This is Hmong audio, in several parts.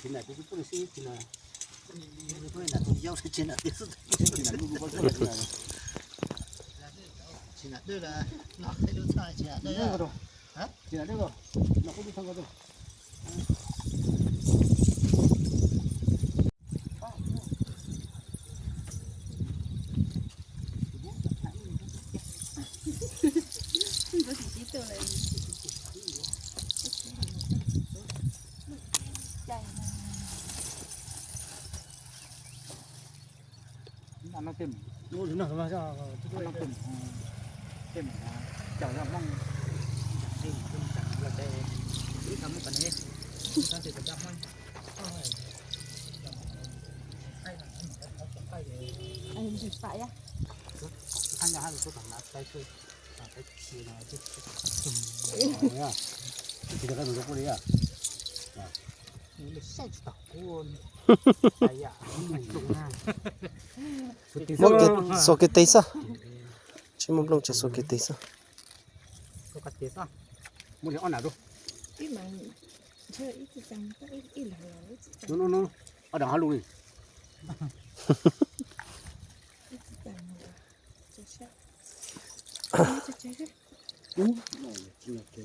Tsis nam tus xib poj niam xib tsis nam, poj niam tus yau tsis nam, tsis nam dwj los, tsis nam dwj los, tsis nam dwj los, no kuv tus thab ko tus. Muab xuas kiag tes xwb. Tsis muaj nplooj ces xuas kiag tes xwb. Ob daim hab lug li.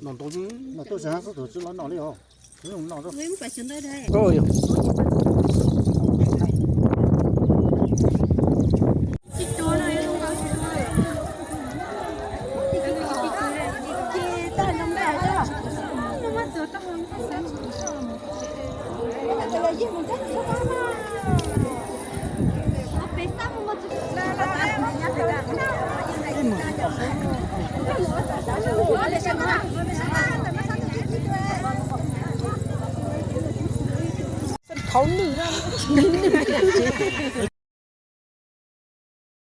Nom ntau, nom tuaj sab xub tug tsis los nom li os. Khauv nws, nws.